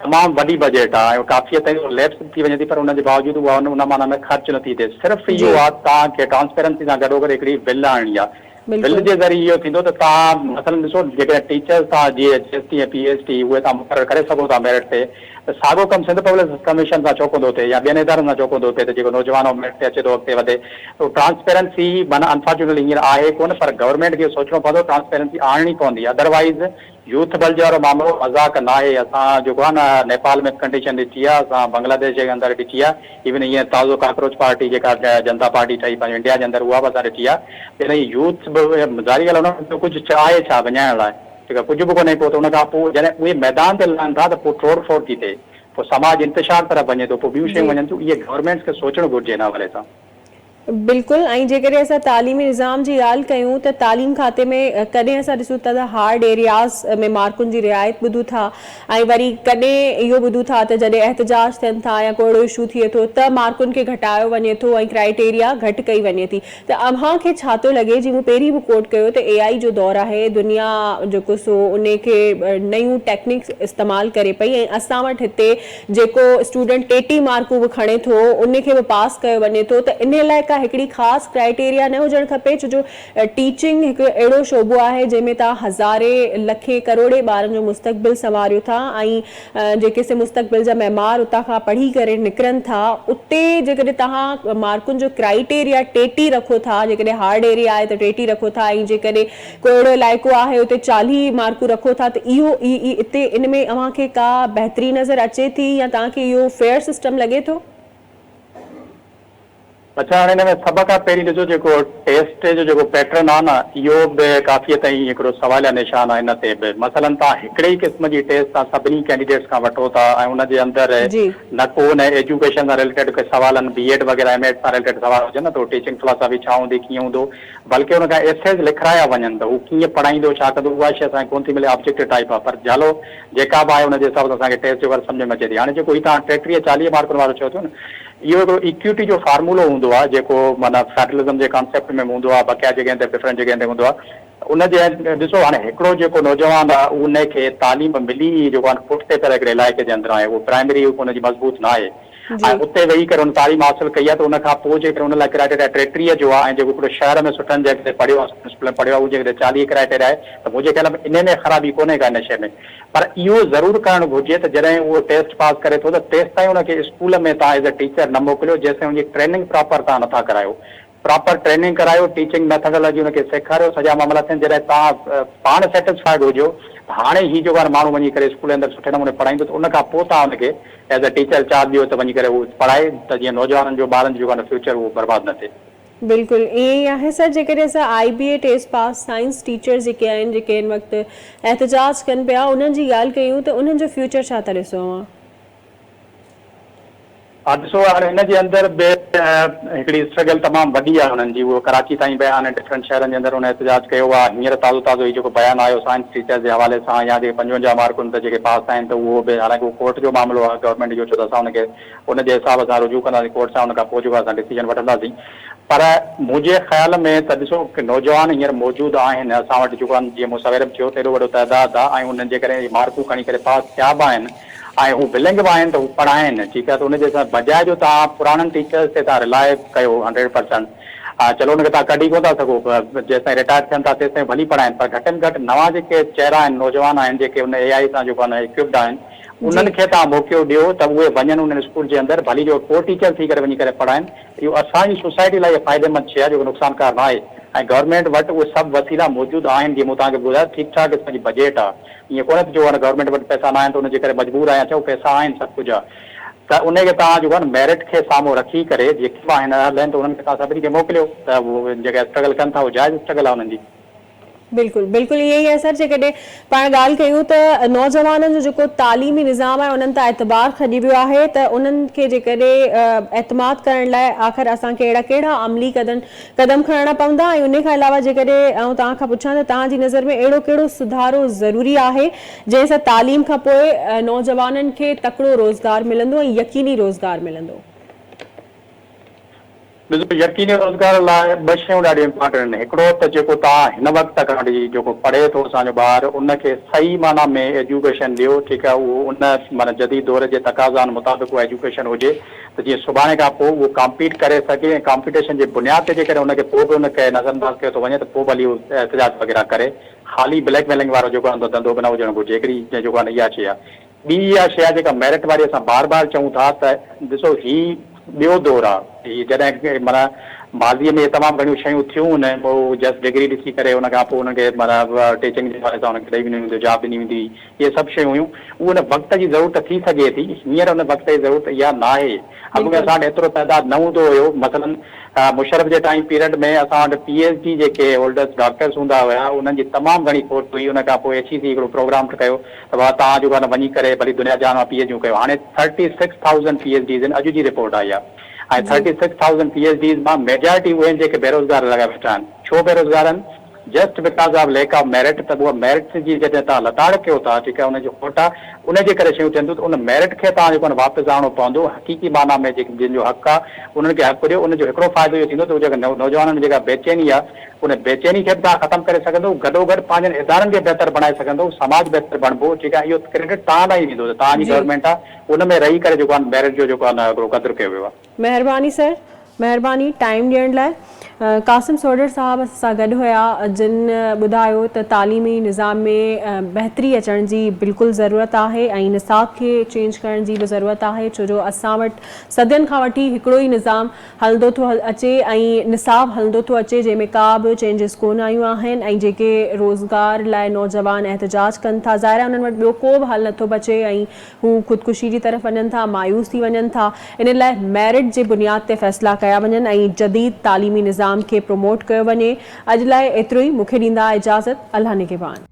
S3: تمام وڏي بجيٽ آهي ۽ ڪافي حد تائين ليپس به ٿي وڃي ٿي پر ان جي باوجود اها ان معنيٰ ۾ خرچ نه ٿي ٿئي صرف اهو آهي ته توهان کي ٽرانسپيرنسي سان گڏوگڏ هڪڙي بل آڻڻي آهي بل جي ذريعي اهو ٿيندو ته توهان مثلاً ڏسو جيڪڏهن ٽيچرز توهان جي H S T ۽ P H T اهي توهان مقرر ڪري سگهو ٿا ميرٽ تي ته ساڳو ڪم سنڌ پبلڪ سروس ڪميشن سان ڇو ڪونه ٿو ٿئي يا ٻين ادارن سان ڇو ڪونه ٿو ٿئي ته جيڪو نوجوان اهو ميرٽ تي اچي ٿو اڳتي وڌي ته ٽرانسپيرنسي معنيٰ انفارچونيٽلي هينئر آهي ڪونه پر گورنمينٽ کي اهو سوچڻو پوندو ٽرانسپيرنسي آڻڻي پوندي ادروائيز يوٿ بلج وارو معاملو مذاق ناهي اسان جيڪو آهي نه نيپال ۾ به ڪنڊيشن ڏٺي آهي اسان بنگلاديش جي اندر ڏٺي آهي ايون هينئر تازو ڪاڪروچ پارٽي جيڪا جنتا پارٽي ٺهي پنهنجو انڊيا جي اندر اها به اسان ڏٺي آهي ته هن يوٿ به ظاهري ڳالهه آهي انهن وٽ ڪجهه آهي ڇا وڃائڻ لاء ٺيڪ آهي ڪجهه به ڪونهي ڪو ته ان کان پوء جڏهن اهي ميدان تي لهن ٿا ته پوء ٽوڙ ڦوڙ ٿي ٿئي پوء سماج انتشار طرف وڃي ٿو پوء ٻيون شيون وڃن ٿيون اهي گورنمينٽس کي سوچڻ گهرجي ان حوالي سان.
S1: بلڪل ۽ جيڪڏهن اسان تعليمي نظام جي ڳالهه ڪيون ته تعليم کاتي ۾ ڪڏهن اسان ڏسون ٿا ته هارڊ ايرياز ۾ مارڪن جي رعايت ٻڌون ٿا ۽ وري ڪڏهن اهو ٻڌون ٿا ته جڏهن احتجاج ٿين ٿا يا ڪو اهڙو اشو ٿئي ٿو ته مارڪن کي گهٽايو وڃي ٿو ۽ ڪرائيٽيريا گهٽ ڪئي وڃي ٿي ته اوهان کي ڇا ٿو لڳي جي مون پهرين به ڪوٽ ڪيو ته اي آئي جو دور آهي دنيا جيڪو سو انهي کي نيون ٽيڪنڪس استعمال ڪري پئي ۽ اسان وٽ هتي جيڪو اسٽوڊنٽ ٽيٽي مارڪون به کڻي ٿو ان کي به پاس ڪيو وڃي ٿو ته انهي لاء ڪا هڪڙي خاص ڪرائيٽيريا نه هجڻ کپي ڇو جو ٽيچنگ هڪ اهڙو شعبو آهي جنهن ۾ توهان هزارين لکين ڪروڙين ٻارن جو مستقبل سنواريو ٿا ۽ جيڪي سي مستقبل جا معمار اتان کان پڙهي ڪري نڪرن ٿا اتي جيڪڏهن توهان مارڪن جو ڪرائيٽيريا ٽيٽي رکو ٿا جيڪڏهن هارڊ ايريا آهي ته ٽيٽي رکو ٿا ۽ جيڪڏهن ڪو اهڙو علائقو آهي اتي 40 مارڪون رکو ٿا ته اهو اتي ان ۾ اوهان کي ڪا بهتري نظر اچي ٿي يا توهان کي اهو فيئر سسٽم لڳي ٿو؟
S3: اڇا هاڻي هن ۾ سڀ کان پهرين ڏسو جيڪو ٽيسٽ جو جيڪو پيٽرن آ نه اهو به ڪافي حد تائين هڪڙو سواليا نشان آ ان تي به مثلا توهان هڪڙي ئي قسم جي ٽيسٽ توهان سڀني ڪينڊيڊيٽس کان وٺو ٿا ۽ ان جي اندر نه ڪو نه ايجوڪيشن سان رليٽيڊ ڪي سوال آهن بي ايڊ وغيره ايم ايڊ سان رليٽيڊ سوال هجن نه ته ٽيچنگ فلاسافي ڇا هوندي ڪيئن هوندو بلڪه ان کان ايسيز لکرايا وڃن ته هو ڪيئن پڙهائيندو ڇا ڪندو اها شي اسان کي ڪونه ٿي ملي آبجيڪٽو ٽائيپ آ پر جهلو جيڪا به آهي ان جي حساب سان اسان کي ٽيسٽ جو فرق سمجهه ۾ اچي ٿي. هاڻي جيڪو هي توهان 33 40 مارڪن وارو چئو ٿيو نه اهو هڪڙو ايڪيوٽي جو فارمولو هوندو آهي جيڪو معنيٰ فيڊرلزم جي ڪانسيپٽ ۾ به هوندو آهي بقايا جڳهين تي به ڊفرنٽ جڳهين تي هوندو آهي ان جي ڏسو هاڻي هڪڙو جيڪو نوجوان آهي ان کي تعليم ملي ئي جيڪو آهي پٺتي پيل هڪڙي علائقي جي اندر آهي اهو پرائمري ان جي مضبوط نه آهي ۽ اتي ويهي ڪري ان تعليم حاصل ڪئي آهي ته ان کان پوء جيڪڏهن ان لاء ڪرائيٽيريا 33 جو آهي ۽ جيڪو هڪڙو شهر ۾ سٺن جڳهه تي پڙهيو آهي سٺن اسڪول ۾ پڙهيو آهي اهو جيڪڏهن 40 ڪرائيٽيريا آهي ته منهنجي خيال ۾ انهي ۾ خرابي ڪونهي ڪا ان شيء ۾ پر اهو ضرور ڪرڻ گهرجي ته جڏهن اهو ٽيسٽ پاس ڪري ٿو ته تيستائين ان کي اسڪول ۾ توهان ايز اي ٽيچر نه موڪليو جيستائين ان جي ٽريننگ پراپر توهان نٿا ڪرايو پراپر ٽريننگ ڪرايو، ٽيچنگ ميٿاڊالاجي ان کي سيکاريو، سڄا معاملا ٿين، جڏهن توهان پاڻ سيٽسفائيڊ هجو ته هاڻي هي جيڪو آهي ماڻهو وڃي ڪري اسڪول جي اندر سٺي نموني پڙهائيندو ته ان کان پوء توهان ان کي ايز اي ٽيچر چارج ڏيو ته وڃي ڪري هو پڙهائي ته جيئن نوجوانن جو ٻارن جو جيڪو آهي فيوچر اهو برباد نه ٿئي.
S1: بلڪل ائين ئي آهي سر جيڪڏهن اسان I B A test pass science teachers جيڪي آهن جيڪي هن وقت احتجاج ڪن پيا انهن جي ڳالهه ڪيون ته انهن جو فيوچر ڇا ٿا ڏسو اوهان؟
S3: ها ڏسو هاڻي ان جي اندر به هڪڙي اسٽرگل تمام وڏي آهي انهن جي اهو ڪراچي تائين ويا آهن ڊفرنٽ شهرن جي اندر ان احتجاج ڪيو آهي هينئر تازو تازو هي جيڪو بيان آيو سائنس ٽيچرز جي حوالي سان يا جيڪي 55 مارڪن تي جيڪي پاس آهن ته اهو به حالانڪه اهو ڪورٽ جو معاملو آهي گورنمينٽ اهو چيو ته اسان ان کي ان جي حساب سان رجوع ڪنداسين ڪورٽ سان ان کان پوء جيڪو اسان ڊسيزن وٺنداسين پر منهنجي خيال ۾ ته ڏسو نوجوان هينئر موجود آهن اسان وٽ جيڪو آهن جيئن مون سوير به چيو ته ايڏو وڏو تعداد آهي ۽ انهن جي ڪري مارڪون کڻي ڪري پاس ٿيا به آهن ۽ هو ولنگ به آهن ته هو پڙهائين ٺيڪ آهي ته ان جي حساب بجاء جو توهان پراڻن ٽيچرز تي توهان رلاء ڪيو 100% چلو ان کي توهان ڪڍي ڪونه ٿا سگهو جيستائين رٽائرڊ ٿين ٿا تيستائين ڀلي پڙهائين پر گهٽ ۾ گهٽ نوان جيڪي چهرا آهن نوجوان آهن جيڪي ان اي آء سان جيڪو آهن ايڪوپڊ آهن انهن کي توهان موقعو ڏيو ته اهي وڃن انهن اسڪول جي اندر ڀلي جو ڪو ٽيچر ٿي ڪري وڃي ڪري پڙهائين اهو اسان جي سوسائٽي لاء اهو فائديمند شيء آهي جيڪو نقصانڪار نه آهي ۽ گورنمينٽ وٽ اهي سڀ وسيلا موجود آهن جيئن مون توهان کي ٻڌايو ٺيڪ ٺاڪ قسم جي بجيٽ آهي ائين ڪونهي ته جو هاڻي گورنمينٽ وٽ پئسا ناهن ته ان جي ڪري مجبور آهيان ڇا پئسا آهن سڀ ڪجهه آهي ته انهي کي توهان جيڪو آهي نه ميرٽ کي سامهون رکي ڪري جيڪي به آهن اهل آهن ته انهن کي توهان سڀني کي موڪليو ته اهو جيڪا اسٽرگل ڪن ٿا اهو جائز اسٽرگل آهي انهن جي.
S1: بلڪل بلڪل ائين ئي آهي سر جيڪڏهن پاڻ ڳالهه ڪيون ته نوجوانن جو جيڪو تعليمي نظام آهي انهن تان اعتبار کڄي ويو آهي ته انهن کي جيڪڏهن اعتماد ڪرڻ لاء آخر اسان کي اهڙا ڪهڙا عملي قدم قدم کڻڻا پوندا ۽ انهي کان علاوه جيڪڏهن آئون توهان کان پڇان ته توهان جي نظر ۾ اهڙو ڪهڙو سڌارو ضروري آهي جنهن سان تعليم کان پوء نوجوانن کي تڪڙو روزگار ملندو ۽ يقيني روزگار ملندو؟
S3: ڏسو يقيني روزگار لاء ٻه شيون ڏاڍيون امپارٽنٽ آهن هڪڙو ته جيڪو توهان هن وقت کان وٺي جيڪو پڙهي ٿو اسان جو ٻار ان کي صحيح معنيٰ ۾ ايجوڪيشن ڏيو ٺيڪ آهي اهو ان معنيٰ جديد دور جي تقاضائن مطابق اها ايجوڪيشن هجي ته جيئن سڀاڻي کان پوء اهو ڪامپيٽ ڪري سگهي ۽ ڪامپيٽيشن جي بنياد تي جيڪڏهن ان کي پوء به ان کي نظرانداز ڪيو ٿو وڃي ته پوء ڀلي اهو احتجاج وغيره ڪري. خالي بليڪ ميلنگ وارو جيڪو آهي ڌنڌو به نه هجڻ گهرجي. هڪڙي جيڪو آهي نه اها شيء آهي. ٻي اها شيء آهي جيڪا ميرٽ واري اسان بار بار چئون ٿا ته ڏسو هي ٻيو دور آهي. هي جڏهن معنيٰ ماضيء ۾ تمام گهڻيون شيون ٿيون آهن پوء جسٽ ڊگري ڏسي ڪري ان کان پوء انهن کي معنيٰ ٽيچنگ جي حوالي سان انهن کي ڏئي ويندي هئي جاب ڏني ويندي هئي. اهي سڀ شيون هيون، اهو ان وقت جي ضرورت ٿي سگهي ٿي، هينئر ان وقت جي ضرورت اها ناهي. اڳ ۾ اسان وٽ ايترو تعداد نه هوندو هيو، مثلاً مشرف جي ٽائيم پيريڊ ۾ اسان وٽ پي ايڇ ڊي جيڪي هولڊرز ڊاڪٽرز هوندا هيا، انهن جي تمام گهڻي کوٽ هئي، ان کان پوء ايڇ اي سي هڪڙو پروگرام ڪيو ته بابا توهان جيڪو آهي نه وڃي ڪري ڀلي دنيا جهان مان پي ايڇ ڊيون ڪيو، هاڻي 36,000 پي ايڇ ڊيز آهن، اڄ جي رپورٽ آئي آهي ۽ 36,000 پي ايڇ ڊيز مان ميجارٽي اهي آهن جيڪي بيروزگار لڳا ويٺا آهن، ڇو بيروزگار آهن؟ Just because of lack of merit ته اها ميرٽ جي جڏهن توهان لتاڙ ڪيو ٿا ٺيڪ آهي ان جي کوٽ آهي ان جي ڪري شيون ٿين ٿيون ته ان ميرٽ کي توهان جيڪو آهي واپس آڻڻو پوندو حقيقي معنيٰ ۾ جيڪي جن جو حق آهي انهن کي حق ڏيو ان جو هڪڙو فائدو اهو ٿيندو ته جيڪا نوجوانن ۾ جيڪا بيچيني آهي ان بيچيني کي به توهان ختم ڪري سگهندو گڏوگڏ پنهنجن ادارن کي بهتر بڻائي سگهندو سماج بهتر بڻبو ٺيڪ آهي اهو ڪريڊٽ توهان ڏانهن ئي ويندو ته توهان جي گورنمينٽ آهي ان ۾ رهي ڪري جيڪو آهي ميرٽ جو جيڪو آهي هڪڙو قدر ڪيو ويو آهي.
S1: مهرباني سر. مهرباني ٽائيم ڏيڻ لاء. قاسم سوڍر صاحب اسان سان گڏ هيا جن ٻڌايو ته تعليمي نظام ۾ بهتري اچڻ جي بلڪل ضرورت آهي ۽ نصاب کي چينج ڪرڻ جي به ضرورت آهي ڇو جو اسان وٽ صدين کان وٺي هڪڙو ئي نظام هلندو ٿو اچي ۽ نصاب هلندو ٿو اچي جنهن ۾ ڪا به چينجز ڪونه آيون آهن ۽ جيڪي روزگار لاء نوجوان احتجاج ڪن ٿا ظاهر آهي انهن وٽ ٻيو ڪو به حل نٿو بچي ۽ هو خودڪشي جي طرف وڃن ٿا، مايوس ٿي وڃن ٿا، ان لاء ميرٽ جي بنياد تي فيصلا ڪيا وڃن ۽ جديد تعليمي نظام کي پروموٽ ڪيو وڃي. اڄ لاء ايترو ئي، مون کي ڏيندا اجازت، الله نگهبان.